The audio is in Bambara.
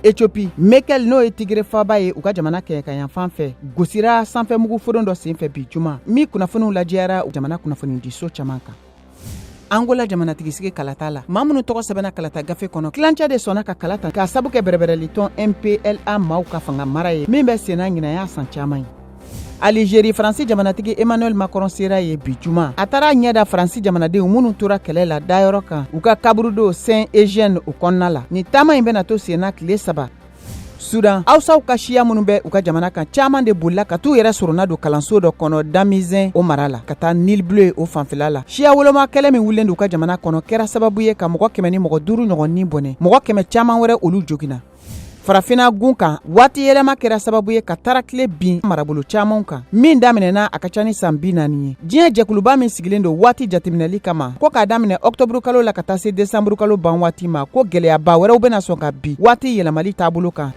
Ethiopie, Mekelle n'o ye Tigre faaba ye u ka jamana kɛɲɛkayanfan fɛ, gosira sanfɛmugu fodon dɔ senfɛ bi juma min kunnafoniw lajɛyara jamana kunnafonidiso caman kan. Angola jamanatigisigi kalata la, maa minnu tɔgɔ sɛbɛnna kalata gafe kɔnɔ, tilancɛ de sɔnna ka kala ta k'a sabu kɛ bɛrɛbɛrɛlitɔn MPLA maaw ka fanga mara ye min bɛ senna ɲinan y'a san caman ye. Alizeri, Faransi jamanatigi Emmanuel Macron sera yen bi juma. A taara ɲɛ da Faransi jamanadenw minnu tora kɛlɛ la dayɔrɔ kan u ka kaburudo Saint Eugène o kɔnɔna la. Nin taama in bɛna to senna tile 3. Sudan, Hausaw ka siya minnu bɛ u ka jamana kan, caman de bolila ka t'u yɛrɛ soronna don kalanso dɔ kɔnɔ Damizɛn o mara la ka taa Nil Bleu o fanfɛla la. Siya woloma kɛlɛ min wulilen don u ka jamana kɔnɔ kɛra sababu ye ka mɔgɔ 105 ɲɔgɔn ni bɔnɛ, mɔgɔ 100 caman wɛrɛ olu joginna. Farafinna gun kan, waati yɛlɛma kɛra sababu ye ka tarakile bin marabolo caman kan min daminɛna a ka ca ni san 40 ye. Diɲɛ jɛkuluba min sigilen don waati jateminɛli kama ko k'a daminɛ ɔkutɔburukalo la ka taa se desanburukalo ban waati ma, ko gɛlɛyaba wɛrɛw bɛna sɔn ka bin waati yɛlɛmali taabolo kan.